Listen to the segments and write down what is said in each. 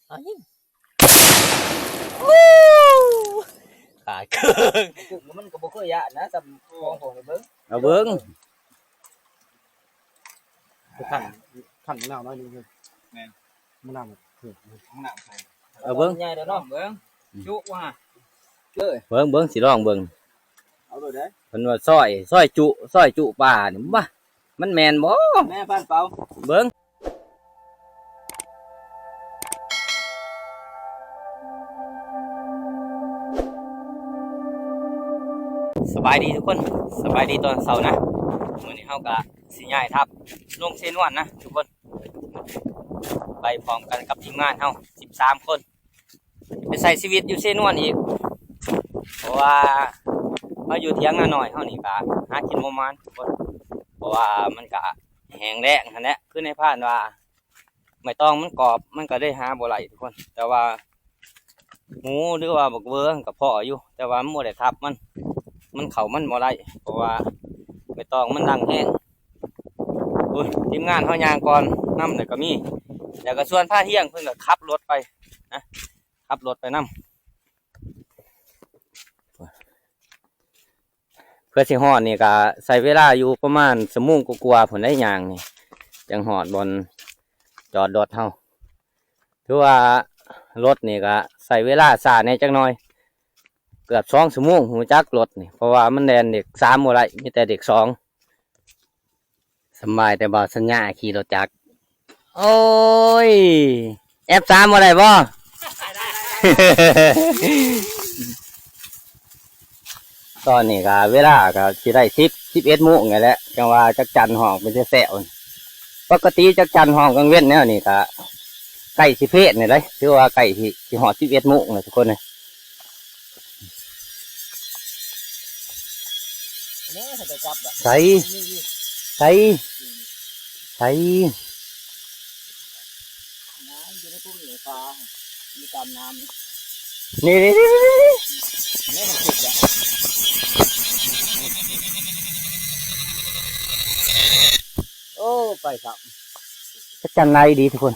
ອ້າຍ ໂອ້ ຂາດເຄິ່ງ ມັນກໍບໍ່ເຄີຍຢ້ານນະ ສ່ຳຂອງພວກນີ້ເບິ່ງ ເອົາເບິ່ງ ຄັນ ຄັນມະນາວໜ້ອຍໜຶ່ງ ແມ່ນ ມະນາວ ເອົາເບິ່ງ ໃຫຍ່ເດີເນາະ ເບິ່ງ ອືມ ຈຸວ່າ ເອີ ເບິ່ງ ເບິ່ງ ຊິລອງເບິ່ງ ເອົາໂລດເດ້ ເພິ່ນວ່າຊອຍ ຊອຍຈຸ ຊອຍຈຸປານີ້ ບາ ມັນແມ່ນບໍ່ ແມ່ນ ພານເປົາ ເບິ່ງ ສະບາຍດີທຸກຄົນ ສະບາຍດີຕອນເຊົ້ານະ ມື້ນີ້ເຮົາກະຊິຍ້າຍທັບລົງເຊນວນນະທຸກຄົນ ໄປພ້ອມກັນກັບທີມງານເຮົາສິບສາມຄົນ ໄປໃຊ້ຊີວິດຢູ່ເຊນວນອີກ ເພາະວ່າເຮົາຢູ່ຖຽງນານ້ອຍເຮົານີ້ກະຫາກິນບໍ່ໝານ ເພາະວ່າມັນກະແຫ້ງແລ້ງຫັ້ນແຫຼະ ຄືນາຍພານວ່າ ໄມ້ຕອງມັນກອບ ມັນກໍເລີຍຫາບໍ່ໄດ້ທຸກຄົນ ແຕ່ວ່າໝູ ຫຼືວ່າບັກເວີ ມັນກໍພໍຢູ່ ແຕ່ວ່າມັນບໍ່ໄດ້ທັບມັນ ມັນເຂົ້າມັນບໍ່ໄດ້ ເພາະວ່າໄມ້ຕອງມັນດັງແຮງ ໂອ້ຍ ທີມງານເຮົາຍ່າງກ່ອນນຳ ແລ້ວກໍມີ ແລ້ວກໍສ່ວນພາທ່ຽງ ເພິ່ນກໍຂັບລົດໄປນະ ຂັບລົດໄປນຳ ເພື່ອຊິຮອດນີ້ກໍໃຊ້ເວລາຢູ່ປະມານຊົ່ວໂມງກວ່າໆພຸ້ນໄດ໋ ຍ່າງນີ້ ຈັ່ງຮອດບ່ອນຈອດລົດເຮົາ ຖືວ່າລົດນີ້ກໍໃຊ້ເວລາຊ້າແດ່ຈັກໜ່ອຍ ເກືອບສອງຊົ່ວໂມງ ຮູ້ຈັກລົດນີ້ ເພາະວ່າມັນແລ່ນເລກສາມບໍ່ໄດ້ ມີແຕ່ເລກສອງ ສຳບາຍແຕ່ບ່າວສັນຍາຂີ່ລົດຈັກ ໂອ້ຍ ແອັບສາມບໍ່ໄດ້ບໍ່? ຕອນນີ້ກໍເວລາກໍຊິໄດ້ສິບ ສິບເອັດໂມງນີ້ແຫຼະ ຈັ່ງວ່າຈັກຈັ່ນຮ້ອງເປັນແຊວໆ ປົກກະຕິຈັກຈັ່ນຮ້ອງກາງເວັນແນວນີ້ກໍໃກ້ຊິເພດນີ້ໄດ໋ ຖືວ່າໃກ້ຊິ ຊິຮອດສິບເອັດໂມງແລ້ວທຸກຄົນເອີຍ. ໃສ ໃສ ໃສ ຢູ່ໃນພູມີປາ ຢູ່ຕາມນ້ຳ ນີ້ ນີ້ ນີ້ ນີ້ ນີ້ ໂອ້ ໄປຊ້ຳ ຈັກຈັ່ນຫຼາຍອີ່ຫຼີທຸກຄົນ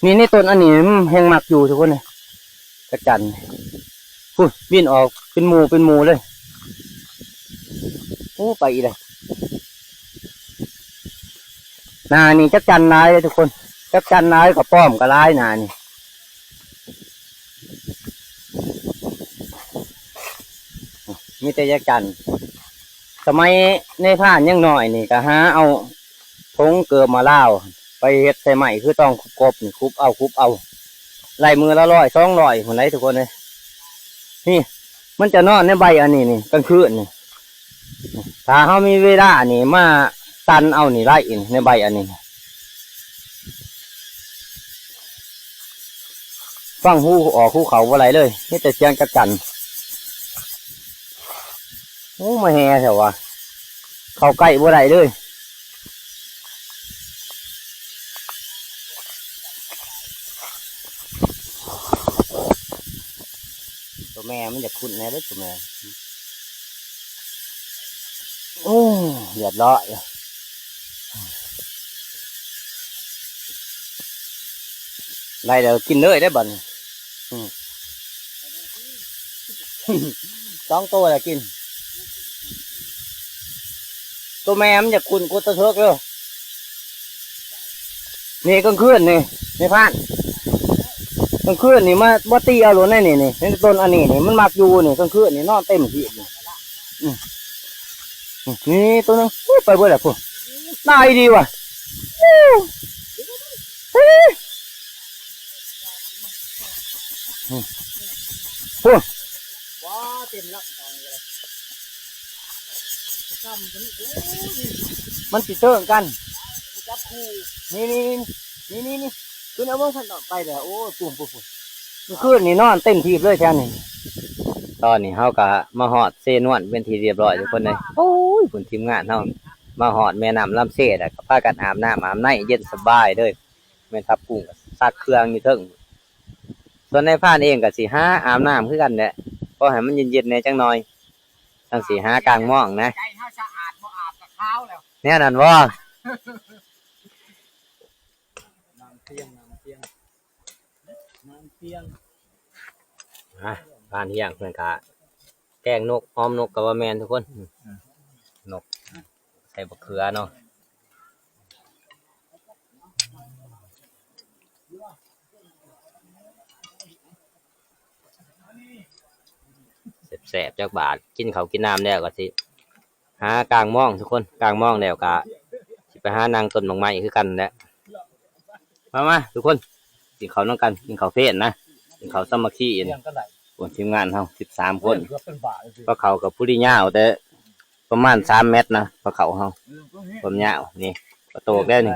ນີ້ ນີ້ ຕົ້ນອັນນີ້ ອືມ ແຮ່ງມັກຢູ່ທຸກຄົນເອີຍ ຈັກຈັ່ນ ພຸ້ນ ບິນອອກເປັນໝູ່ເປັນໝູ່ເລີຍ ໂອ້ ໄປອີກແລ້ວ ໜ້ານີ້ຈັກຈັ່ນຫຼາຍເດ້ທຸກຄົນ ຈັກຈັ່ນຫຼາຍ ກະປ້ອມກະຫຼາຍໜ້ານີ້ ມີແຕ່ຈັກຈັ່ນ ສະໄໝນາຍພານຍັງນ້ອຍນີ້ກະຫາເອົາຖົງເກີບມາລາວ ໄປເຮັດໃສ່ໄມ້ຄືຕ້ອງຂຸບກົບນີ້ ຂຸບເອົາ ຂຸບເອົາ ໄດ້ມື້ລະຮ້ອຍສອງຮ້ອຍພຸ້ນໃດ໋ທຸກຄົນເອີຍ ນີ້ ມັນຈະນອນໃນໃບອັນນີ້ນີ້ ກາງຄືນນີ້ ຖ້າເຮົາມີເວລານີ້ ມາຕັນເອົານີ້ໄດ້ ໃນໃບອັນນີ້ ຟັງຫູອອກຫູເຂົ້າບໍ່ໄດ້ເລີຍ ມີແຕ່ສຽງຈັກຈັ່ນ ໂອ້ ມາແຫ່ແທ້ຫວາ ເຂົ້າໃກ້ບໍ່ໄດ້ເລີຍ ຕົວແມ່ມັນຢາກຂຸດແດ່ເດີຕົວແມ່ ໂອ້ ຮຽບຮ້ອຍ ໄດ້ແລ້ວກິນເລີຍເດ້ບັດນີ້ ອືມ ສອງໂຕແລ້ວກິນ ໂຕແມ່ມັນຢາກຂຸ້ນກົດຕະເຖິກເດີ ນີ້ກາງຄືນນີ້ ນາຍພານ ກາງຄືນນີ້ມາ ມາຕີເອົາໂລດໃນນີ້ ນີ້ ໃນຕົ້ນອັນນີ້ນີ້ ມັນມັກຢູ່ນີ້ ກາງຄືນນີ້ນອນເຕັມທີ່ນີ້ ອືມ ນີ້ໂຕໜຶ່ງ ໂອ້ ໄປເບິດແລ້ວພຸ້ນ ຫຼາຍດີຫວາ ໂອ້ ພຸ້ນ ວ້າ ເຕັມແລ້ວ ມັນຊິເຕີງກັນ ຈັບຄູ່ ນີ້ ນີ້ ນີ້ ນີ້ ນີ້ ນີ້ ຂຶ້ນເອົາເບິ່ງເພິ່ນອອກໄປແລ້ວ ໂອ້ຍ ປຸ້ນ ປຸ້ນ ປຸ້ນ ຄືນນີ້ນອນເຕັມທີ່ເລີຍແຖວນີ້ ຕອນນີ້ເຮົາກະມາຮອດເຊນວນເປັນທີ່ຮຽບຮ້ອຍທຸກຄົນເລີຍ ໂອ້ຍ ພຸ້ນທີມງານເຮົາ ມາຮອດແມ່ນ້ຳລຳເຊແລ້ວກະພາກັນອາບນ້ຳອາບໃນເຢັນສະບາຍເລີຍ ແມ່ນທັບກຸ້ງກະຊັກເຄື່ອງຢູ່ເທິງ ສ່ວນນາຍພານເອງກະຊິຫາອາບນ້ຳຄືກັນແຫຼະ ພໍໃຫ້ມັນເຢັນໆແດ່ຈັກໜ້ອຍ ຈັ່ງຊິຫາກາງມອງນະ ໃຈເຮົາສະອາດ ບໍ່ອາບກະຄາວແລ້ວ ແນວນັ້ນບໍ່? ນາງຕຽງ ນາງຕຽງ ອາ ບ້ານຮຽງເພິ່ນກະແກງນົກ ອອມນົກກະວ່າແມ່ນທຸກຄົນ. ອືມ ນົກ ໃສ່ບັກເຂືອເນາະ ແຊບໆ ຈັກບາດ ກິນເຂົ້າກິນນ້ຳແລ້ວກະຊິ ຫາກາງມອງທຸກຄົນ ກາງມອງແລ້ວກະຊິໄປຫານັ່ງຕົ້ນໝາກໄມ້ຄືກັນແຫຼະ. ມາໆ ທຸກຄົນ ກິນເຂົ້ານຳກັນ ກິນເຂົ້າເພນນະ ກິນເຂົ້າສາມັກຄີ. ໂອ້ ທີມງານເຮົາສິບສາມຄົນ ເອີ ພວກເຂົາກະຜູ້ດີຍາວ ແຕ່ປະມານສາມແມັດນະ ພວກເຂົາເຮົາ ຄວາມຍາວນີ້ ກະໂຕກແລ້ວນີ້.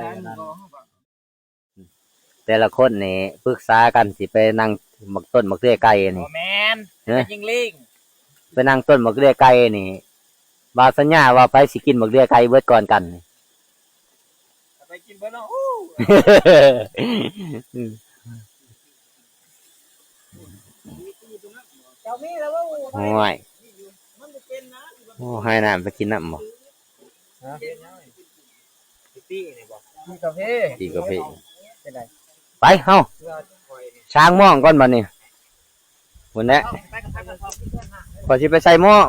ແຕ່ລະຄົນນີ້ປຶກສາກັນຊິໄປນັ່ງໝາກ ຕົ້ນໝາກເດືອຍໄກ່ນີ້. ບໍ່ແມ່ນ ຮະ? ໄປຍິງລີງ ໄປນັ່ງຕົ້ນໝາກເດືອຍໄກ່ນີ້ ບ່າວສັນຍາວ່າໃຜຊິກິນໝາກເດືອຍໄກ່ເບິດກ່ອນກັນນີ້ ໃຜກິນເບິດເນາະ. ໂອ້ ເຈົ້າມີແລ້ວບໍ່? ໂອ້ຍ ມັນບໍ່ເປັນນະ. ໂອ້ ໃຫ້ນ້ຳໄປກິນນ້ຳບໍ່? ຮະ? ປີ້ນີ້ບໍ່? ປີ້ກາເຟ ປີ້ກາເຟ ເປັນໃດ? ໄປເຮົາ ຊ່າງມອງກ່ອນບັດນີ້ ພຸ້ນແຫຼະ ຂ້ອຍຊິໄປໃສ່ມອງ.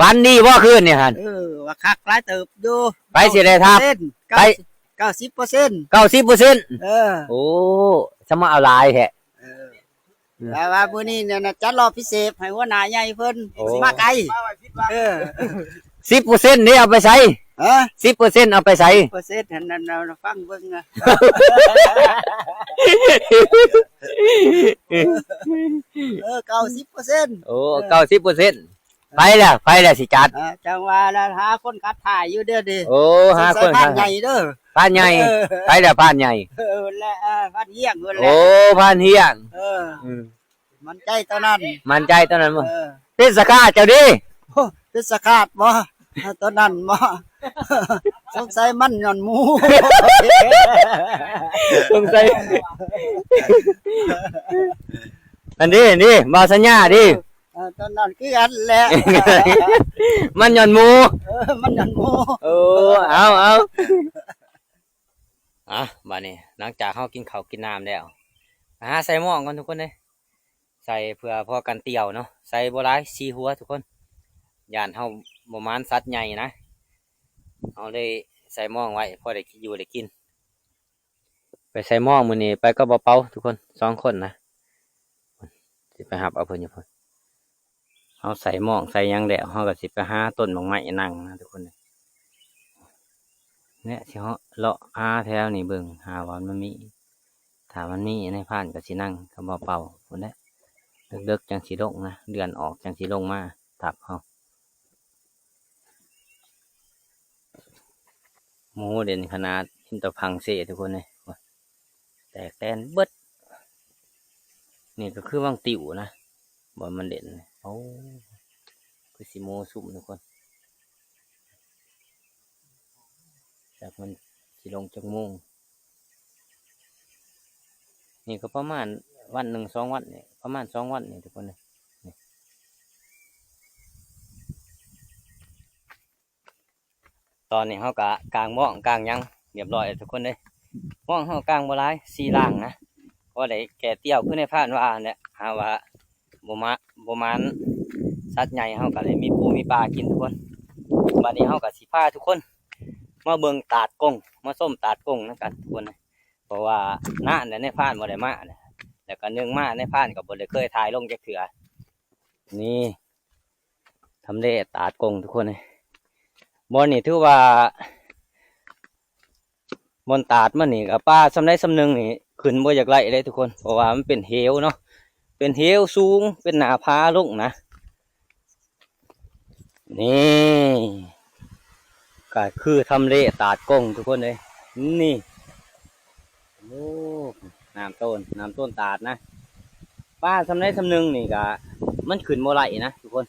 ຝັນດີບໍ່ຄືນນີ້ຫັ້ນ? ເອີ ວ່າຄັກຫຼາຍເຕີບຢູ່. ໃຜຊິໄດ້ທັບ? ເກົ້າສິບເປີເຊັນ ເກົ້າສິບເປີເຊັນ ເກົ້າສິບເປີເຊັນ. ເອີ ໂອ້ ສະມາເອົາຫຼາຍແທ້. ເອີ ແຕ່ວ່າມື້ນີ້ນະ ຈັດລອບພິເສດໃຫ້ຫົວໜ້າໃຫຍ່ເພິ່ນ. ໂອ້ ຊິມາໄກ. ເອີ ສິບເປີເຊັນນີ້ເອົາໄປໃສ? ຮະ? ສິບເປີເຊັນເອົາໄປໃສ? ສິບເປີເຊັນຫັ້ນ ຟັງເບິ່ງນະ. ເອີ ເກົ້າສິບເປີເຊັນ. ໂອ້ ເອີ ເກົ້າສິບເປີເຊັນ. ໃຜລະ ໃຜລະຊິຈັດ? ເອີ ຈັ່ງວ່າລະ ຫາຄົນຂັດທ້າຍຢູ່ເດີນີ້. ໂອ້ ຫາຄົນຂັດທ້າຍ ພານໃຫຍ່ເດີ ພານໃຫຍ່. ເອີ ໃຜລະພານໃຫຍ່? ເອີ ແລະ ເອີ ພານຮຽງພຸ້ນແຫຼະ. ໂອ້ ພານຮຽງ. ເອີ ອືມ ໝັ້ນໃຈຕົວນັ້ນ ໝັ້ນໃຈຕົວນັ້ນບໍ່? ເອີ ເປັນສາຂາເຈົ້າເດ້. ໂອ້ ເປັນສາຂາບໍ່? ຕົວນັ້ນບໍ່? ສົງໄສມັນຍ້ອນໝູ ສົງໄສ ອັນນີ້ ອັນນີ້ ບ່າວສັນຍາເດ້. ເອີ ຕອນນັ້ນຄືກັນແຫຼະ ມັນຍ້ອນໝູ. ເອີ ມັນຍ້ອນໝູ. ໂອ້ ເອົາ ເອົາ ອ່ະ ບາດນີ້ຫຼັງຈາກເຮົາກິນເຂົ້າກິນນ້ຳແລ້ວ ຫາໃສ່ມອງກ່ອນທຸກຄົນເດ້. ໃສ່ເພື່ອພໍກັນຕ່ຽວເນາະ ໃສ່ບໍ່ຫຼາຍ ສີ່ຫົວທຸກຄົນ ຢ້ານເຮົາບໍ່ໝານສັດໃຫຍ່ນະ ເຮົາເລີຍໃສ່ມອງໄວ້ ພໍໄດ້ຢູ່ໄດ້ກິນ. ໄປໃສ່ມອງມື້ນີ້ ໄປກັບບ່າວເປົາທຸກຄົນ ສອງຄົນນະ ຊິໄປຮັບເອົາເພິ່ນຢູ່ພຸ້ນ. ເຮົາໃສ່ມອງໃສ່ຫຍັງແລ້ວ ເຮົາກະຊິໄປຫາຕົ້ນໝາກໄມ້ນັ່ງນະທຸກຄົນ. ແນະ ຊິເລາະຫາແຖວນີ້ເບິ່ງ ຫາວ່າມັນມີ ຖ້າມັນມີນາຍພານກະຊິນັ່ງກັບບ່າວເປົາພຸ້ນແຫຼະ. ເດິກໆ ຈັ່ງຊິລົງນະ ເດືອນອອກຈັ່ງຊິລົງມາທັບເຮົາ. ໝູເດັ່ນຂະໜາດ ເຫັນແຕ່ພັງເຊທຸກຄົນເອີຍ ແຕກແຕນເບິດ. ນີ້ກະຄືວັງຕິວນະ ບ່ອນມັນເດັ່ນ. ໂອ້ ຄືຊິໝູຊຸ່ມທຸກຄົນ ຈັກມັນຊິລົງຈັກໂມງ. ນີ້ກະປະມານວັນໜຶ່ງສອງວັນນີ້ ປະມານສອງວັນນີ້ທຸກຄົນເອີຍ. ນີ້ ຕອນນີ້ເຮົາກະກາງມອງກາງຫຍັງຮຽບຮ້ອຍແລ້ວທຸກຄົນເອີຍ. ມອງເຮົາກາງບໍ່ຫຼາຍ ສີ່ລ່າງນະ ພໍໄດ້ແກ່ຕ່ຽວຄືນາຍພານວ່າຫັ້ນແຫຼະ ຫາວ່າບໍ່ມາ ບໍ່ໝານສັດໃຫຍ່ ເຮົາກະໄດ້ມີປູມີປາກິນທຸກຄົນ. ບາດນີ້ເຮົາກະຊິພາທຸກຄົນມາເບິ່ງຕາດກົງ ມາຊົມຕາດກົງນຳກັນທຸກຄົນເອີຍ. ເພາະວ່ານານແລ້ວນາຍພານບໍ່ໄດ້ມາ ແລ້ວກະໜຶ່ງມານາຍພານກະບໍ່ໄດ້ເຄີຍຖ່າຍລົງຈັກເທື່ອ. ນີ້ ທຳເລຕາດກົງທຸກຄົນເອີຍ. ບ່ອນນີ້ຖືວ່າ ບ່ອນຕາດມັນນີ້ກະປາສ່ຳໃດສ່ຳໜຶ່ງນີ້ຂຶ້ນບໍ່ຢາກໄດ້ເລີຍທຸກຄົນ ເພາະວ່າມັນເປັນເຫວເນາະ ເປັນເຫວສູງ ເປັນໜ້າຜາລົງນະ. ນີ້ກະຄືທຳເລຕາດກົງທຸກຄົນເອີຍ. ນີ້ ໂອ້ ນ້ຳຕົ້ນ ນ້ຳຕົ້ນຕາດນະ ປາສ່ຳໃດສ່ຳໜຶ່ງນີ້ກະມັນຂຶ້ນບໍ່ໄດ້ນະທຸກຄົນ.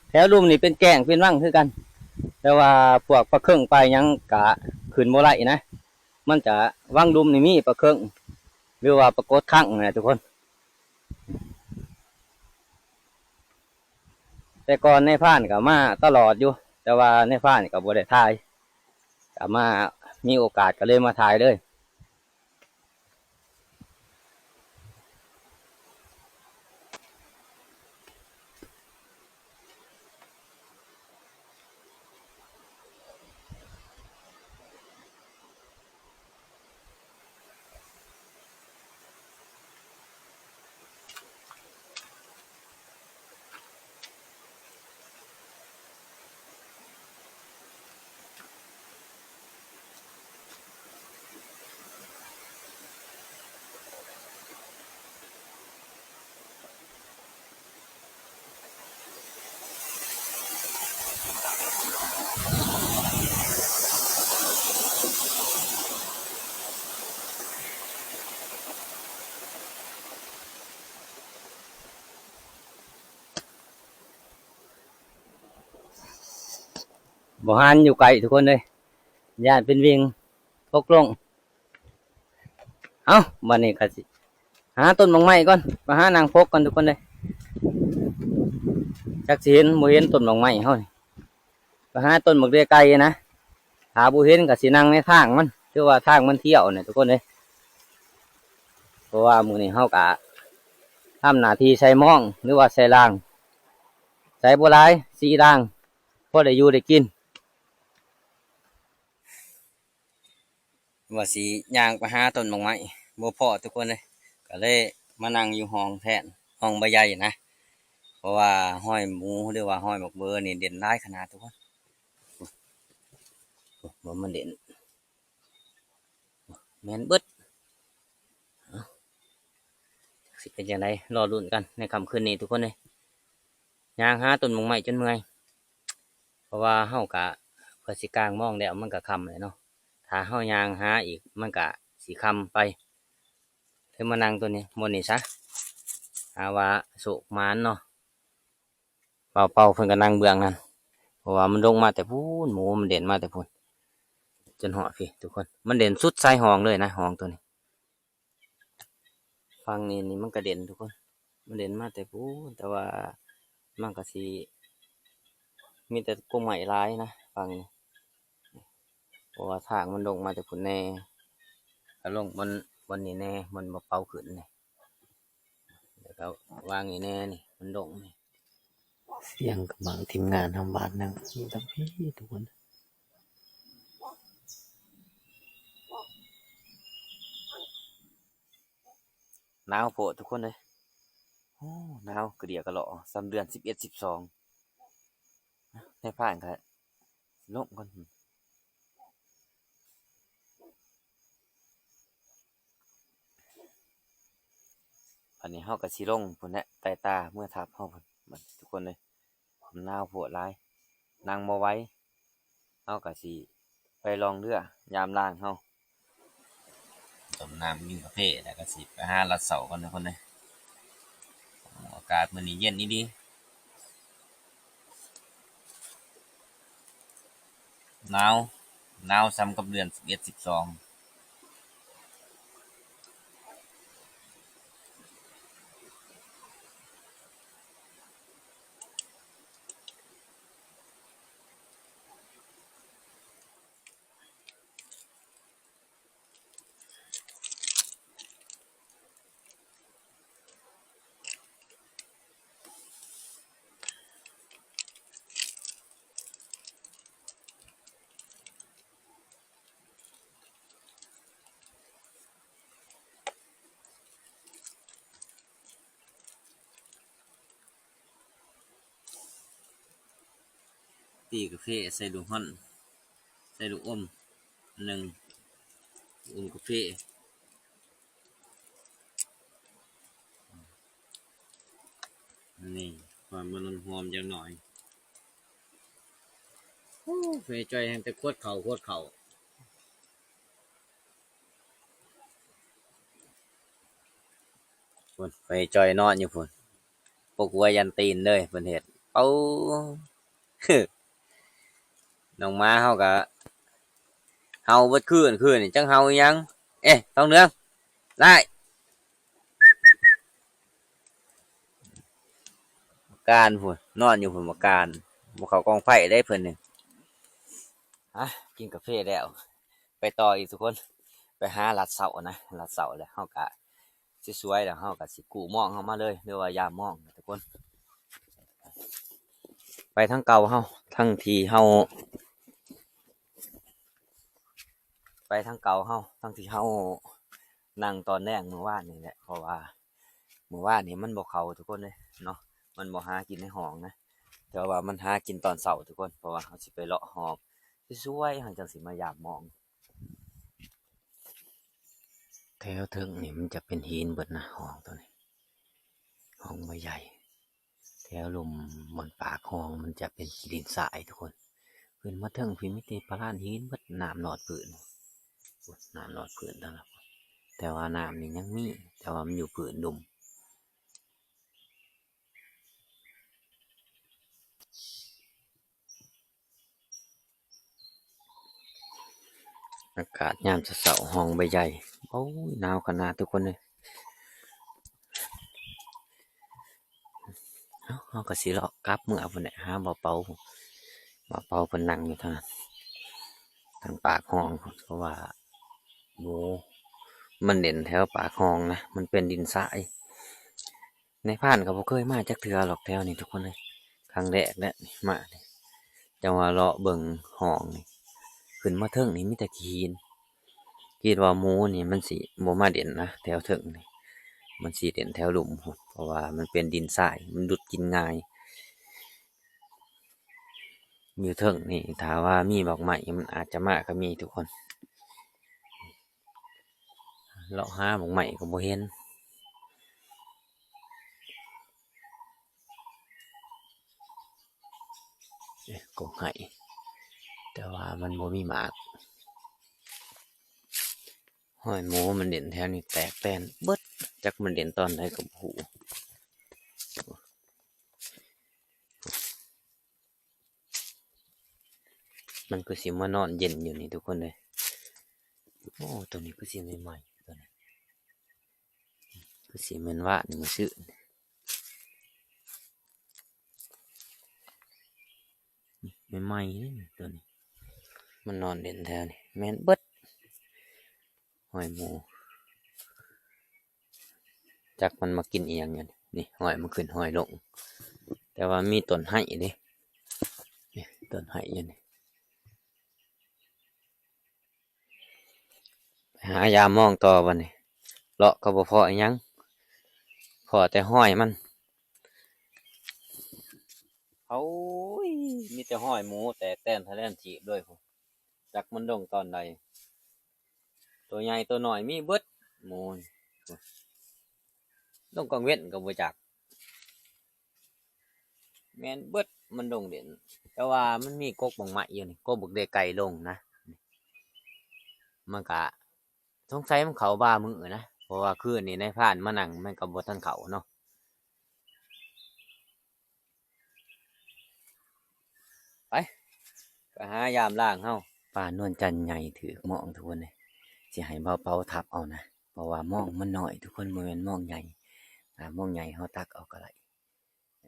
ແຖວລຸ່ມນີ້ເປັນແກ້ງເປັນວັງຄືກັນ ແຕ່ວ່າພວກປາເຄິງປາຫຍັງກະຂຶ້ນບໍ່ໄດ້ນະ. ມັນຈະ ວັງລຸ່ມນີ້ມີປາເຄິງ ຫຼືວ່າປາກົດຄັ້ງນະທຸກຄົນ. ແຕ່ກ່ອນນາຍພານກໍມາຕະຫຼອດຢູ່ ແຕ່ວ່ານາຍພານກໍບໍ່ໄດ້ຖ່າຍ ກໍມາມີໂອກາດກໍເລີຍມາຖ່າຍເລີຍ. ບໍ່ຫັນຢູ່ໄກທຸກຄົນເອີຍ ຢ້ານເປັນວິ່ງ ຕົກລົງ. ເອົ້າ ບັດນີ້ກໍຊິຫາຕົ້ນໝາກໄມ້ກ່ອນ ໄປຫານັ່ງປົກກ່ອນທຸກຄົນເອີຍ. ຈັກຊິເຫັນບໍ່ເຫັນຕົ້ນໝາກໄມ້ເຮົານີ້ ໄປຫາຕົ້ນໝາກເດືອຍໄກ່ນະ. ຖ້າບໍ່ເຫັນກໍຊິນັ່ງໃນທາງມັນ ຄືວ່າທາງມັນທ່ຽວນີ້ທຸກຄົນເອີຍ. ເພາະວ່າມື້ນີ້ເຮົາກໍທຳໜ້າທີ່ໃສ່ມອງ ຫຼືວ່າໃສ່ລາງ ໃສ່ບໍ່ຫຼາຍ ສີ່ລາງ ພໍໄດ້ຢູ່ໄດ້ກິນ. ວ່າຊິຍ່າງໄປຫາຕົ້ນໝາກໄມ້ ບໍ່ພໍ້ທຸກຄົນເອີຍ ກໍເລີຍມານັ່ງຢູ່ຮ່ອງແທນ ຮ່ອງໃບໃຫຍ່ນະ ເພາະວ່າຮອຍໝູ ຫຼືວ່າຮອຍໝາກເບີນີ້ເດັ່ນຫຼາຍຂະໜາດທຸກຄົນ. ໂອ້ ບໍ່ ມັນເດັ່ນ ແມ່ນເບິດ. ເອົ້າ ຈັກຊິເປັນຈັ່ງໃດ ລໍລຸ້ນກັນໃນຄ່ຳຄືນນີ້ທຸກຄົນເອີຍ. ຍ່າງຫາຕົ້ນໝາກໄມ້ຈົນເມື່ອຍ ເພາະວ່າເຮົາກະ ເພື່ອຊິກາງມອງແລ້ວມັນກະຄ່ຳແລ້ວເນາະ ຖ້າເຮົາຍ່າງຫາອີກມັນກະຊິຄ່ຳໄປ. ເລີຍມານັ່ງຕົວນີ້ ບ່ອນນີ້ຊະ ຫາວ່າໂຊກໝານເນາະ. ເປົາໆ ເພິ່ນກະນັ່ງເບື້ອງນັ້ນ ເພາະວ່າມັນລົງມາແຕ່ພຸ້ນ ໝູມັນເດັ່ນມາແຕ່ພຸ້ນ ຈົນຮອດພີ້ທຸກຄົນ. ມັນເດັ່ນສຸດຊາຍຮ່ອງເລີຍນະ ຮ່ອງຕົວນີ້. ຝັ່ງນີ້ນີ້ມັນກະເດັ່ນທຸກຄົນ ມັນເດັ່ນມາແຕ່ພຸ້ນ ແຕ່ວ່າມັນກະຊິມີແຕ່ກົກໄມ້ຫຼາຍນະຝັ່ງນີ້ ເພາະວ່າທາງມັນລົງມາແຕ່ພຸ້ນແດ່ ກະລົງບ່ອນ ບ່ອນນີ້ແດ່ ບ່ອນບໍ່ເປົາຂຶ້ນນີ້ ແລ້ວກະວາງນີ້ແດ່ ນີ້ມັນລົງນີ້. ສຽງກຳລັງທີມງານທຳບ້ານນັ່ງຢູ່ທາງພີ້ທຸກຄົນ. ໜາວໂພດທຸກຄົນເອີຍ ໂອ້ ໜາວກະເດຍກະຫຼໍ່ ສ່ຳເດືອນສິບເອັດ ສິບສອງ. ນາຍພານກະລົງກ່ອນ. ບາດນີ້ເຮົາກະຊິລົງພຸ້ນແຫຼະ ໄຕ່ຕາເມືອທັບເຮົາພຸ້ນ ບາດນີ້ທຸກຄົນເອີຍ. ມັນໜາວໂພດຫຼາຍ ນັ່ງບໍ່ໄຫວ ເຮົາກະຊິໄປລ່ອງເຮືອຍາມລາງເຮົາ. ຕົ້ມນ້ຳກິນກາເຟ ແລ້ວກະຊິໄປຫາລັດເຊົາກ່ອນທຸກຄົນເອີຍ. ອາກາດມື້ນີ້ເຢັນອີ່ຫຼີ. ໜາວ ໜາວສ່ຳກັບເດືອນສິບເອັດ ສິບສອງ. ຕີກາເຟໃສ່ລູກຮ່ອນ ໃສ່ລູກອົມໜຶ່ງ ລູກອົມກາເຟ. ນີ້ ຄວາມມັນຫອມຈັກໜ້ອຍ. ໂອ້ ເຟຈ່ອຍແຮ່ງແຕ່ຂວດເຂົ້າ ຂວດເຂົ້າ. ພຸ້ນ ເຟຈ່ອຍນອນຢູ່ພຸ້ນ ປົກຫົວຢັນຕີນເລີຍ ເພິ່ນເຮັດ. ເອົ້າ ນ້ອງໝາເຮົາກະເຫົ່າເບິດຄືນ ຄືນນີ້ຈັກເຫົ່າອີ່ຫຍັງ. ເອະ ທອງເຫຼືອງ ຫຼ້າຍ ການພຸ້ນ ນອນຢູ່ພຸ້ນ ບັກການ ບໍ່ເຂົ້າກອງໄຟເດ້ເພິ່ນນີ້. ອ່ະ ກິນກາເຟແລ້ວ ໄປຕໍ່ອີກທຸກຄົນ. ໄປຫາລັດເຊົ້ານະ ລັດເຊົ້າແລ້ວເຮົາກະຊິສວຍ ແລ້ວເຮົາກະຊິກູ້ມອງເຮົາມາເລີຍ ຫຼືວ່າຢາມມອງທຸກຄົນ. ໄປທາງເກົ່າເຮົາ ທາງທີ່ເຮົາ ໄປທາງເກົ່າເຮົາ ທາງທີ່ເຮົານັ່ງຕອນແລງມື້ວານນີ້ແຫຼະ ເພາະວ່າມື້ວານນີ້ມັນບໍ່ເຂົ້າທຸກຄົນເດ້ເນາະ ມັນບໍ່ຫາກິນໃນຫ້ອງນະ ແຕ່ວ່າມັນຫາກິນຕອນເຊົ້າທຸກຄົນ ເພາະວ່າເຮົາຊິໄປເລາະຮອບສວຍໆ ເຮົາຈັ່ງຊິມາຢາມມອງ. ແຖວເທິງນີ້ມັນຈະເປັນຫີນເບິດນະ ຫ້ອງໂຕນີ້ ຫ້ອງບໍ່ໃຫຍ່. ແຖວລຸ່ມບ່ອນປາກຫ້ອງມັນຈະເປັນຂີ້ດິນຊາຍທຸກຄົນ. ຂຶ້ນມາເທິງພີ້ມີແຕ່ປະລານຫີນເບິດ ນ້ຳນອດພື້ນ ໂອ້ ນ້ຳນອດພື້ນທັງນັ້ນ ແຕ່ວ່ານ້ຳນີ້ຍັງມີ ແຕ່ວ່າມັນຢູ່ພື້ນລຸ່ມ. ອາກາດຍາມເຊົ້າໆ ຫ້ອງໃບໃຫຍ່ ໂອ້ຍ ໜາວຂະໜາດທຸກຄົນເອີຍ. ເຮົາ ເຮົາກໍຊິເລາະກັບເມືອພຸ້ນແຫຼະ ຫາບ່າວເປົາ ບ່າວເປົາເພິ່ນນັ່ງຢູ່ທາງ ທາງປາກຫ້ອງ ເພາະວ່າໝູມັນເຫຼັ້ນແຖວປາກຫ້ອງນະ ມັນເປັນດິນຊາຍ. ນາຍພານກໍບໍ່ເຄີຍມາຈັກເທື່ອດອກແຖວນີ້ທຸກຄົນເອີຍ ຄັ້ງແລກແຫຼະມານີ້ ຈັ່ງວ່າເລາະເບິ່ງຫ້ອງນີ້ ຂຶ້ນມາເທິງນີ້ມີແຕ່ຂີ້ຫີນ. ຄິດວ່າໝູນີ້ມັນຊິບໍ່ມາເຫຼັ້ນນະ ແຖວເທິງນີ້ ມັນຊິເຫຼັ້ນແຖວລຸ່ມພຸ້ນ ເພາະວ່າມັນເປັນດິນຊາຍ ມັນດຸດກິນງ່າຍ. ຢູ່ເທິງນີ້ຖ້າວ່າມີໝາກໄມ້ມັນອາດຈະມາກໍມີທຸກຄົນ. ເລາະຫາໝາກໄມ້ກໍບໍ່ເຫັນ. ເອີ ກົກໄຫ ແຕ່ວ່າມັນບໍ່ມີໝາກ. ຮອຍໝູມັນເຫຼັ້ນແຖວນີ້ແຕກແຕ່ນເບິດ ຈັກມັນເຫຼັ້ນຕອນໃດກໍບໍ່ຮູ້. ມັນຄືຊິມານອນເຢັນຢູ່ນີ້ທຸກຄົນເອີຍ. ໂອ້ ໂຕນີ້ຄືຊິໃໝ່ໆ ໂຕນີ້ຄືຊິແມ່ນວານມື້ຊືນ ໃໝ່ໆ ເດ້ນີ້ ໂຕນີ້ ມັນນອນເຫຼັ້ນແຖວນີ້ ແມ່ນເບິດ ຮອຍໝູ. ຈັກມັນມາກິນອີ່ຫຍັງຢູ່ນີ້ ນີ້ຮອຍມັນຂຶ້ນຮອຍລົງ ແຕ່ວ່າມີຕົ້ນໄຮເດ້ ນີ້ຕົ້ນໄຮຢູ່ນີ້. ໄປຫາຢາມມອງຕໍ່ບັດນີ້ ເລາະກໍບໍ່ພໍອີ່ຫຍັງ ພໍແຕ່ຮອຍມັນ. ໂອ້ຍ ມີແຕ່ຮອຍໝູແຕກແຕ່ນທະແລ່ນຈີບເລີຍພຸ້ນ ຈັກມັນລົງຕອນໃດ. ໂຕໃຫຍ່ໂຕນ້ອຍມີເບິດໝູນີ້ ລົງກາງເວັນກໍບໍ່ຈັກ ແມ່ນເບິດ ມັນລົງເຫຼັ້ນ. ແຕ່ວ່າມັນມີກົກໝາກໄມ້ຢູ່ນີ້ ກົກບັກເດໄກ່ລົງນະ ມັນກະສົງໄສມັນເຂົ້າບາມື້ນະ ເພາະວ່າຄືນນີ້ນາຍພານມານັ່ງມັນກໍບໍ່ທັນເຂົ້າເນາະ. ໄປ ໄປຫາຢາມລ້າງເຮົາ. ປານວນຈັນໃຫຍ່ຖືກມອງທຸກຄົນເອີຍ ຊິໃຫ້ບ່າວເປົາທັບເອົານະ ເພາະວ່າມອງມັນນ້ອຍທຸກຄົນ ບໍ່ແມ່ນມອງໃຫຍ່. ຖ້າມອງໃຫຍ່ເຮົາຕັກເອົາກໍໄດ້.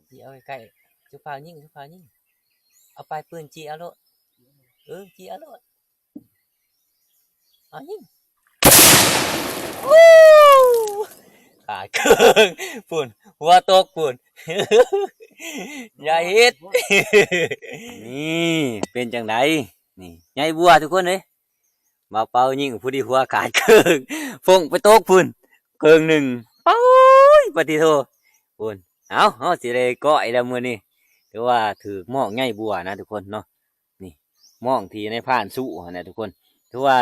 ຈີ່ເອົາໃກ້ໆ ຈຸພາວຍິງ ຈຸພາວຍິງ ເອົາປາຍປືນຈີ່ເອົາໂລດ ເອີ ຈີ່ເອົາໂລດ. ເອົາຍິງ ໂອ້ ຂາດເຄິ່ງພຸ້ນ ຫົວຕົກພຸ້ນ ຢ່າເຮັດ. ນີ້ເປັນຈັ່ງໃດ ນີ້ໃຫຍ່ບົວທຸກຄົນເອີຍ ມາເປົ່າຍິງຜູ້ດີຫົວຂາດເຄິ່ງ ຟົ້ງໄປຕົກພຸ້ນເຄິ່ງໜຶ່ງ. ໂອ້ຍ ປະຕິໂທ ພຸ້ນ. ເອົ້າ ເຮົາຊິໄດ້ກ້ອຍແລ້ວມື້ນີ້ ຖືວ່າຖືກມອງໃຫຍ່ບົວນະທຸກຄົນເນາະ. ນີ້ມອງທີ່ນາຍພານສູ້ຫັ້ນແຫຼະທຸກຄົນ ຖືວ່າ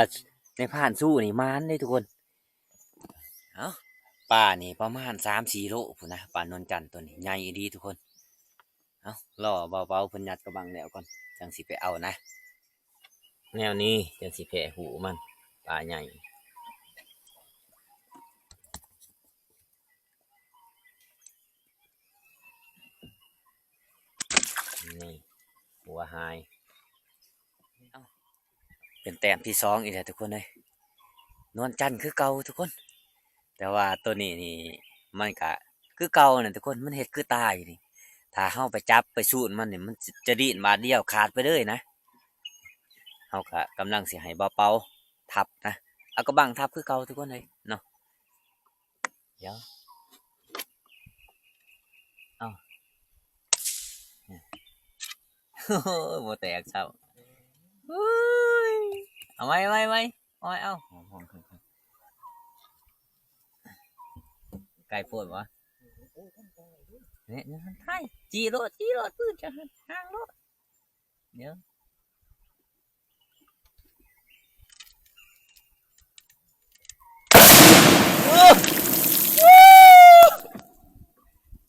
ນາຍພານສູ້ນີ້ໝານເດ້ທຸກຄົນ. ເອົ້າ ປານີ້ປະມານສາມສີ່ໂລພຸ້ນນະ ປານວນຈັນໂຕນີ້ໃຫຍ່ອີ່ຫຼີທຸກຄົນ. ເອົ້າ ລໍບ່າວເປົາເພິ່ນຍັດກະບັງແລ້ວກ່ອນ ຈັ່ງຊິໄປເອົານະ ແນວນີ້ຈັ່ງຊິແຜ່ຫູມັນ ປາໃຫຍ່. ນີ້ ຫົວຫາຍ. ເອົ້າ ເປັນແຕ້ມທີສອງອີກແລ້ວທຸກຄົນເອີຍ ນວນຈັນຄືເກົ່າທຸກຄົນ. ແຕ່ວ່າໂຕນີ້ນີ້ມັນກະຄືເກົ່ານັ້ນທຸກຄົນ ມັນເຮັດຄືຕາຍນີ້. ຖ້າເຮົາໄປຈັບໄປສູນມັນນີ້ ມັນຈະ ຈະດີ້ນບາດດຽວຂາດໄປເລີຍນະ. ເຮົາກະກຳລັງຊິໃຫ້ບ່າວເປົາທັບນະ. ເອົາ ກະບັ້ງທັບຄືເກົ່າທຸກຄົນເອີຍເນາະ. ດຽວ ເອົາ ໂອ້ຍ ບໍ່ແຕກຊ້ຳ. ເຮີ້ຍ ເອົາໄວ້ ໄວ້ ໄວ້ ເອົາ ເອົາ ໃກ້ໂພດຫວາ? ເນາະ ຈີ້ໂລດ ຈີ້ໂລດ ປືນຈະຫັນຫ່າງໂລດ. ດຽວ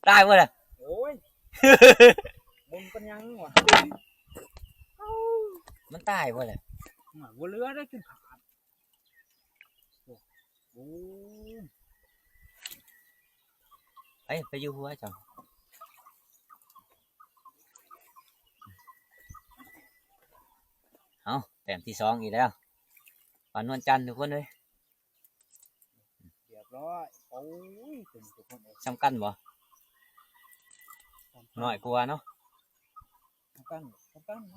ຕາຍບໍ່ລະ? ໂອ້ຍ ມັນເປັນຫຍັງຫວາ? ມັນຕາຍບໍ່ລະ? ບໍ່ເຫຼືອໄດ້ ຈົນຂາດ. ໂອ້ ໄປ ໄປຢູ່ຫົວເຈົ້າ. ເອົາ ແຕ້ມທີສອງອີກແລ້ວ ປານວນຈັນທຸກຄົນເອີຍ. ຮຽບຮ້ອຍ. ໂອ້ຍ ເປັນທຸກຄົນເອີຍ ສ່ຳກັນບໍ່? ສ່ຳກັນ ນ້ອຍກວ່າເນາະ. ນ້ອຍກວ່າ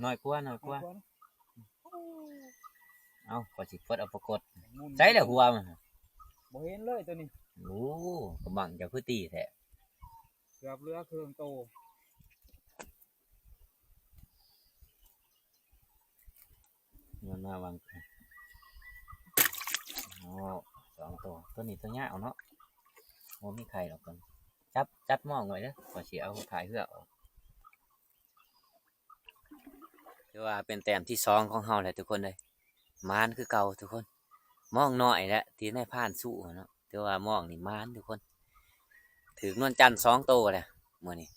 ນ້ອຍກວ່າ ນ້ອຍກວ່າ. ເອົ້າ ຂ້ອຍຊິເປີດເອົາປາກົດ. ໃສລະຫົວມັນ? ບໍ່ເຫັນເລີຍໂຕນີ້. ໂອ້ ກະບັ້ງເຈົ້າຄືຕີແທ້. ເກືອບເຫຼືອເຄິ່ງໂຕ. ມັນມາວາງ ໂອ້ ສອງໂຕ. ໂຕນີ້ໂຕຍາວເນາະ ບໍ່ມີໄຂ່ດອກ. ຈັບ ຈັບມອງໄວ້ເດີ ຂ້ອຍຊິເອົາຖ່າຍເຮືອອອກ. ຖືວ່າເປັນແຕ້ມທີສອງຂອງເຮົາແຫຼະທຸກຄົນເອີຍ. ໝານຄືເກົ່າທຸກຄົນ. ມອງນ້ອຍແຫຼະ ທີ່ນາຍພານສູ້ຫັ້ນເນາະ. ຖືວ່າມອງນີ້ໝານທຸກຄົນ. ຖືກນວນຈັນສອງໂຕແຫຼະມື້ນີ້.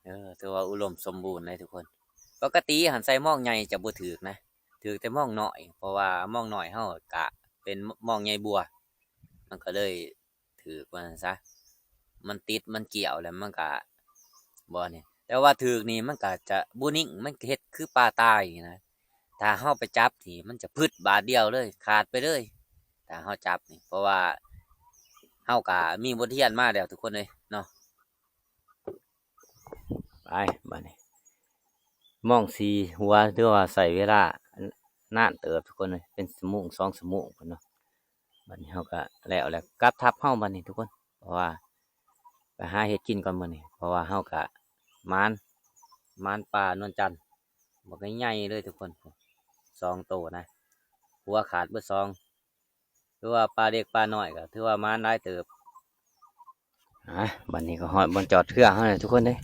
ເອີ ຖືວ່າອຸດົມສົມບູນເລີຍທຸກຄົນ. ປົກກະຕິຫັ້ນໃສ່ມອງໃຫຍ່ຈະບໍ່ຖືກນະ ຖືກແຕ່ມອງນ້ອຍ ເພາະວ່າມອງນ້ອຍເຮົາກະເປັນມອງໃຫຍ່ບົວ ມັນກະເລີຍ ຖືກວ່າຊັ້ນຊະ. ມັນຕິດ ມັນກ່ຽວແລ້ວມັນກະບໍ່ນີ້ ແຕ່ວ່າຖືກນີ້ມັນກະຈະບໍ່ນິ່ງ ມັນກະເຮັດຄືປາຕາຍນີ້ນະ. ຖ້າເຮົາໄປຈັບນີ້ ມັນຈະພຶດບາດດຽວເລີຍ ຂາດໄປເລີຍ ຖ້າເຮົາຈັບນີ້. ເພາະວ່າເຮົາກະມີບົດຮຽນມາແລ້ວທຸກຄົນເອີຍເນາະ. ໄປບາດນີ້ ມອງສີ່ຫົວ ຖືວ່າໃຊ້ເວລານານເຕີບທຸກຄົນເອີຍ ເປັນຊົ່ວໂມງສອງຊົ່ວໂມງພຸ້ນເນາະ. ບາດນີ້ເຮົາກະແລ້ວແຫຼະ ກັບທັບເຮົາບາດນີ້ທຸກຄົນ ເພາະວ່າໄປຫາເຮັດກິນກ່ອນມື້ນີ້ ເພາະວ່າເຮົາກະໝານ ໝານປານວນຈັນ ບັກໃຫຍ່ໆເລີຍທຸກຄົນ ສອງໂຕນະ ຫົວຂາດເບິດສອງ. ຖືວ່າປາເລັກປານ້ອຍກະຖືວ່າໝານຫຼາຍເຕີບ. ອ່າ ບາດນີ້ກະຮອດບ່ອນຈອດເຮືອເຮົາແລ້ວທຸກຄົນເອີຍ.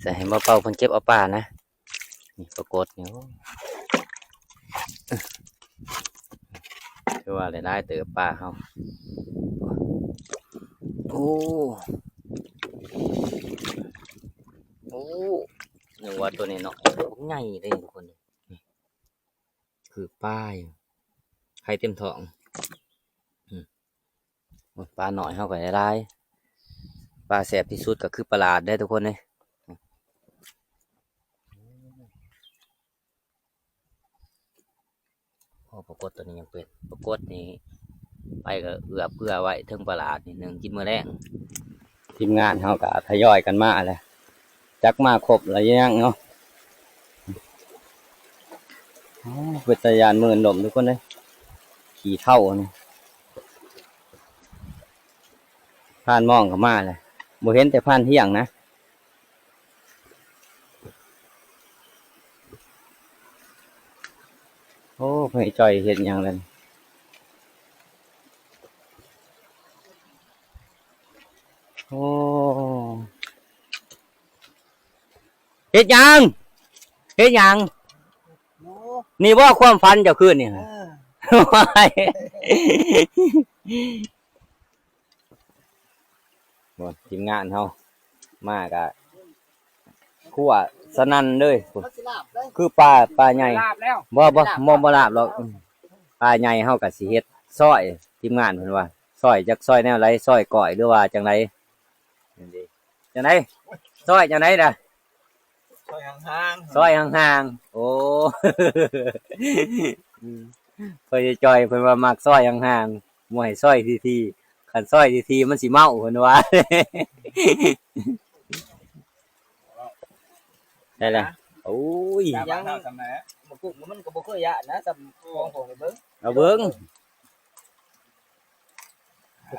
ໃສ່ໃຫ້ບ່າວເປົາເພິ່ນເກັບເອົາປານະ. ນີ້ປາກົດນີ້ ໂອ້ ຖືວ່າຫຼາຍໆເຕີບປາເຮົາ. ໂອ້ ໂອ້ ນຶກວ່າໂຕນ້ອຍໆ ໂຕໃຫຍ່ເດ້ທຸກຄົນເອີຍ. ນີ້ຄືປາຢູ່ ໄຂ່ເຕັມທ້ອງ. ອືມ ໂອ້ຍ ປານ້ອຍເຮົາກະໄດ້ຫຼາຍ. ປາແຊບທີ່ສຸດກະຄືປາຫຼາດເດ້ທຸກຄົນເອີຍ. ໂອ້ ປາກົດໂຕນີ້ຍັງເປັນ ປາກົດນີ້ ໄປກະເອືອບເກືອໄວ້ເທິງປາຫຼາດນີ້ ໜຶ້ງກິນມື້ແລງ. ທີມງານເຮົາກະທະຍອຍກັນມາແຫຼະ ຈັກມາຄົບລະຍັງເນາະ. ໂອ້ ເປັນຕາຢ້ານມືນລົມທຸກຄົນເອີຍ ຂີ້ເທົ້ານີ້. ພານມອງກະມາແຫຼະ ບໍ່ເຫັນແຕ່ພານທ່ຽງນະ. ໂອ້ ພໍ່ໃຫຍ່ຈ່ອຍເຮັດຫຍັງລະນີ້? ໂອ້ ເຮັດຫຍັງ? ເຮັດຫຍັງ? ນີ້ບໍ່ຄວາມຝັນເຈົ້າຄືນນີ້? ເອີ ໂອ້ຍ ໂອ້ຍ ທີມງານເຮົາມາກະຄົວສະໜັ່ນເລີຍ ຄືປາ ປາໃຫຍ່. ບໍ່ ບໍ່ ບໍ່ ບໍ່ລາບດອກ ອືມ ປາໃຫຍ່ເຮົາກະຊິເຮັດຊອຍ ທີມງານເພິ່ນວ່າ ຊອຍຈັກຊອຍແນວໃດ ຊອຍກ້ອຍ ຫຼືວ່າຈັ່ງໃດ? ຈັ່ງໃດ? ຊອຍຈັ່ງໃດລະ? ຊອຍຫ່າງໆ ຊອຍຫ່າງໆ. ໂອ້ ອືມ ພໍ່ໃຫຍ່ຈ່ອຍເພິ່ນວ່າມັກຊອຍຫ່າງໆ ບໍ່ໃຫ້ຊອຍຖີ່ໆ ຄັນຊອຍຖີ່ໆມັນຊິເມົາເພິ່ນວ່າ. ໄດ້ແລ້ວ. ໂອ້ຍ ຍັງ ໝາກກຸກມັນກໍບໍ່ເຄີຍຢາກນະ ສ່ຳຂອງພວກນີ້ເບິ່ງ ເອົາເບິ່ງ.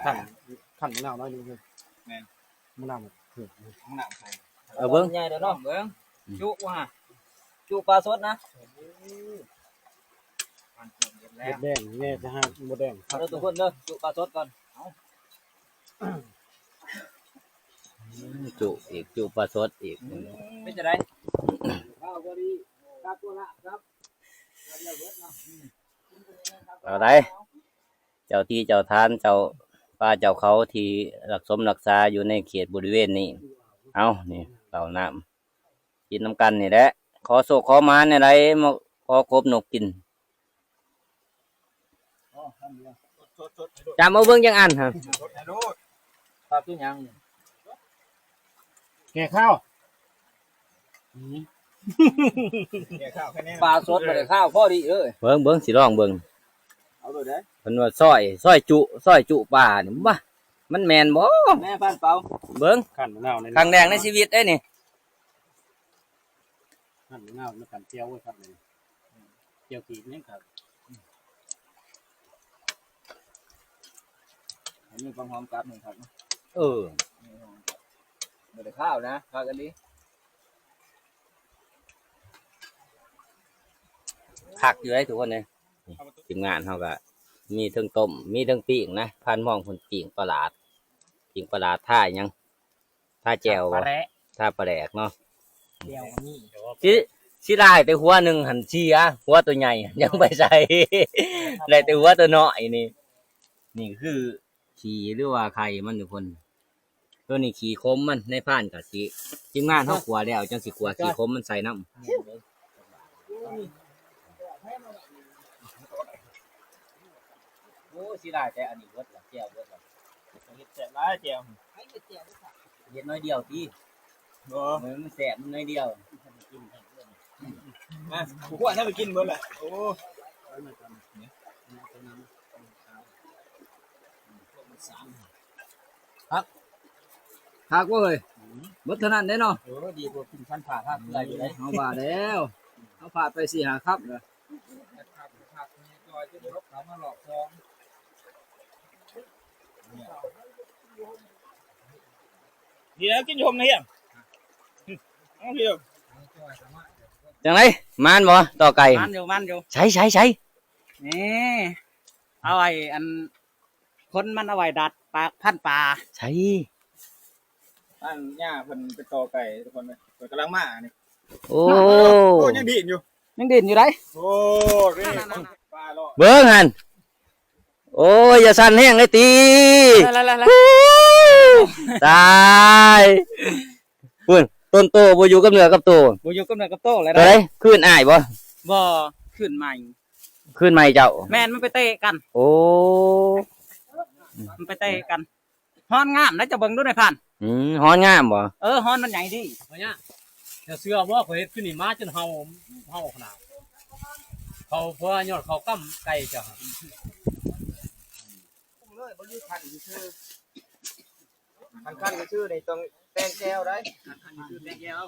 ຄັນ ຄັນມະນາວໜ້ອຍໜຶ່ງເລີຍ. ແມ່ນ ມະນາວ ເອົາເບິ່ງ ໃຫຍ່ເດີເນາະ. ເບິ່ງ ອືມ ຈຸບໍ່ຮະ ຈຸປາສົດນະ. ເຮັດແດງແດ່ ຈະຫາບໍ່ແດງ ເອົາເດີທຸກຄົນເດີ ຈຸປາສົດກ່ອນ. ເອົາ ອືມ ຈຸອີກ ຈຸປາສົດອີກ. ເປັນຈັ່ງໃດ? ເອົາໄດ້ ເຈົ້າທີ່ເຈົ້າທານ ເຈົ້າປ່າເຈົ້າເຂົາທີ່ຮັກສົມຮັກສາຢູ່ໃນເຂດບໍລິເວນນີ້. ເອົາ ນີ້ເຂົ້ານ້ຳ ກິນນຳກັນນີ້ແຫຼະ ຂໍໂຊກຂໍໝານແນວໃດ ມາຂໍກົບນົກກິນ. ຈຳເອົາເບິ່ງຈັກອັນຫັ້ນ ປາຄືຫຍັງ ແກ່ຄາວ ອືມ ແກ່ຄາວ ປາສົດບໍ່ໄດ້ຄາວ ພໍດີເອີຍ. ເບິ່ງ ເບິ່ງ ຊິລອງເບິ່ງ ເອົາໂລດເດ້. ເພິ່ນວ່າຊອຍ ຊອຍຈຸ ຊອຍຈຸປານີ້ ບາ ມັນແມ່ນບໍ່? ແມ່ນ ຜ່ານເປົ່າ ເບິ່ງ ຂັ້ນມະນາວໃນ ຄັ້ງແລກໃນຊີວິດເດ້ນີ້. ນັ້ນງາມນຳກັນ ແຈ່ວ ໂອ້ຍ ຄັກເລີຍ ແຈ່ວກີນຍັງຄັກ. ອັນນີ້ຄວາມຫອມກັບນີ້ຄັກເນາະ. ເອີ ບໍ່ໄດ້ຄາວນະ ຄັກອີ່ຫຼີ ຄັກຢູ່ເດ້ທຸກຄົນເອີຍ. ທີມງານເຮົາກໍມີເທິງຕົ້ມ ມີເທິງປີ້ງນະ ທ່ານມອງເພິ່ນປີ້ງປາຫຼາດ ປີ້ງປາຫຼາດ ທ່າຫຍັງ? ທ່າແຈ່ວບໍ່? ທ່າປາແດກເນາະ ແຈ່ວກໍມີ. ຊິ ຊິລາຍແຕ່ຫົວໜຶ່ງຫັ້ນເສຍ ຫົວໂຕໃຫຍ່ຍັງໄປໃສ່ ໄດ້ແຕ່ຫົວໂຕນ້ອຍນີ້. ນີ້ຄືຂີ້ ຫຼືວ່າໄຂ່ມັນທຸກຄົນ ໂຕນີ້ຂີ້ຂົມມັນ. ນາຍພານກໍຊິ ທີມງານເຮົາຂົ້ວແລ້ວ ຈັ່ງຊິຂົ້ວຂີ້ຂົມມັນໃສ່ນຳ. ໂອ້ ເສຍດາຍແຕ່ອັນນີ້ເບິດລະ ແຈ່ວເບິດລະ. ເຮັດແຊບຫຼາຍແຈ່ວ ໃຜເຮັດແຈ່ວເດ້ ເຮັດໜ້ອຍດຽວຕິ. ບໍ່ ເອີ ມັນແຊບໜ້ອຍດຽວ. ມາ ບໍ່ຄວນໃຫ້ໄປກິນເບິດລະ. ໂອ້ ຄັກ ຄັກເວີຍ ອືມ ເບິດເທົ່ານັ້ນເດ້ເນາະ. ເອີ ດີກວ່າກິນພັນຜ້າທາເກືອຢູ່ເດ້. ເຮົາວ່າແລ້ວ ເຮົາພາດໄປສີ່ຫ້າຄຳລະ. ນີ້ແຫຼະ ກິນຊົມນະເຮຍ. ເອົາເຮຍ ຈັ່ງໃດ ໝານບໍ່ ຕໍ່ໄກ່? ໝານຢູ່ ໝານຢູ່. ໃສ ໃສ ໃສ? ນີ້ ເອົາໄວ້ອັນ ຄົນມັນເອົາໄວ້ດັດປາກ ພັນປາ. ໃສ? ອັນ ຍ່າເພິ່ນໄປຕໍ່ໄກ່ທຸກຄົນເອີຍ ເພິ່ນກຳລັງມານີ້. ໂອ້ ໂອ້ ຍັງດີ້ນຢູ່ ຍັງດີ້ນຢູ່ໃດ໋. ໂອ້ ນີ້ ນັ້ນໆໆໆ ປາເລາະ ເບິ່ງຫັ້ນ. ໂອ້ຍ ຢ່າສັ່ນແຮງເລີຍຕິ. ລະ ລະ ລະ ລະ ຕາຍ ພຸ້ນ ຕົ້ນໂຕບໍ່ຢູ່ກັບເນື້ອກັບໂຕ ບໍ່ຢູ່ກັບເນື້ອກັບໂຕແລ້ວ. ໂຕໃດ? ຄືນອ້າຍບໍ່? ບໍ່ ຄືນໃໝ່ ຄືນໃໝ່ເຈົ້າ. ແມ່ນ ມັນໄປເຕະກັນ. ໂອ້ ມັນໄປເຕະກັນ. ຮ້ອນງາມນະ ເຈົ້າເບິ່ງດູນາຍພານ. ອືມ ຮ້ອນງາມບໍ່? ເອີ ຮ້ອນມັນໃຫຍ່ດີ. ເຈົ້າເຊື່ອບໍ່ ຂ້ອຍເຮັດຄືນີ້ ໝາຈົນເຫົ່າ ເຫົ່າຂະໜາດ. ເຂົາ ເພາະວ່າຍອດເຂົາກຳໄກ່ເຈົ້າ ເລີຍບໍ່ຢູ່ຄັນຊື່ ຄັນ ຄັນຊື່ນີ້ຕ້ອງແຕ່ງແຈ່ວໄດ໋. ຄັນ ຄັນຊື່ແຕ່ງແຈ່ວ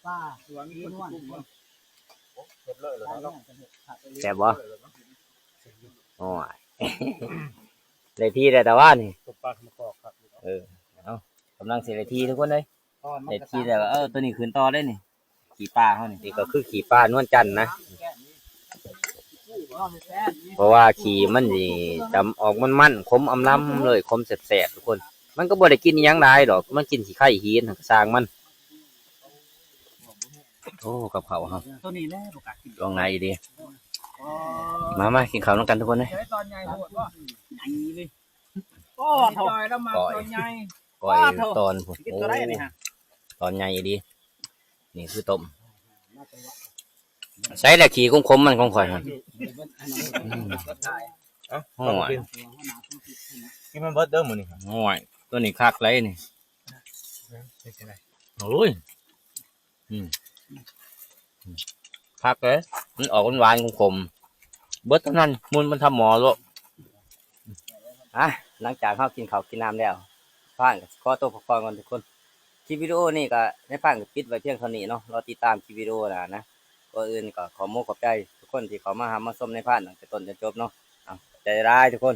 ປາ ສວນ ເຮັດເລີຍເນາະ. ແຊບບໍ່? ໂອ້ຍ ໄດ້ທີ່ແລ້ວ ແຕ່ວ່ານີ້ ເອີ ເອົາ ກຳລັງຊິໄດ້ທີ່ທຸກຄົນເອີຍ. ໄດ້ທີ່ແລ້ວ ເອີ ໂຕນີ້ຂຶ້ນຕໍ່ເດ້ນີ້ ຂີ້ປາເຮົານີ້. ນີ້ກໍຄືຂີ້ປານວນຈັນນະ ເພາະວ່າຂີ້ມັນຊິຈຳອອກມັນໆ ຂົມອຳລຳເລີຍ ຂົມແຊບໆ ທຸກຄົນ. ມັນກໍບໍ່ໄດ້ກິນອີ່ຫຍັງຫຼາຍດອກ ມັນກິນຂີ້ໄຂ່ຫີນ ກໍຊ່າງມັນ. ໂອ້ ກັບເຂົ້າເຮົາ ໂຕນີ້ແຫຼະບໍ່ກ້າກິນ ລອງໃນດີ. ມາ ມາກິນເຂົ້ານຳກັນທຸກຄົນເອີຍ. ຕອນໃຫຍ່ໂພດບໍ່ ໃຫຍ່ເລີຍ. ໂອ້ ໂທ້ ຕອນໃຫຍ່ ກ້ອຍ ຕອນພຸ້ນ. ໂອ້ ຕອນໃຫຍ່ອີ່ຫຼີ. ນີ້ຄືຕົ້ມ. ໃສ່ແລ້ວ ຂີ້ຂົມໆ ມັນຂອງຂ້ອຍຫັ້ນ. ອືມ ເອົ້າ ໂອ້ຍ ກິນມັນເບິດເດີມື້ນີ້. ໂອ້ຍ ໂຕນີ້ຄັກຫຼາຍນີ້. ໂອ້ຍ ອືມ ອືມ ຄັກເດ້ ມັນອອກຫວານໆ ຂົມໆ ເບິດເທົ່ານັ້ນ ໝຸ່ນມັນທຳໝໍ້ໂລດ. ອ່ະ ຫຼັງຈາກເຮົາກິນເຂົ້າກິນນ້ຳແລ້ວ ພານກໍຂໍຕົວພັກຜ່ອນກ່ອນທຸກຄົນ. ຄລິບວິດີໂອນີ້ກໍ ນາຍພານກໍປິດໄວ້ພຽງເທົ່ານີ້ເນາະ. ລໍຕິດຕາມຄລິບວິດີໂອໜ້ານະ. ກ່ອນອື່ນກໍຂໍມຸກຂອບໃຈທຸກຄົນທີ່ເຂົ້າມາຮັບມາຊົມນາຍພານຕັ້ງແຕ່ຕົ້ນຈົນຈົບເນາະ. ເອົາ ໃຈຫຼາຍທຸກຄົນ.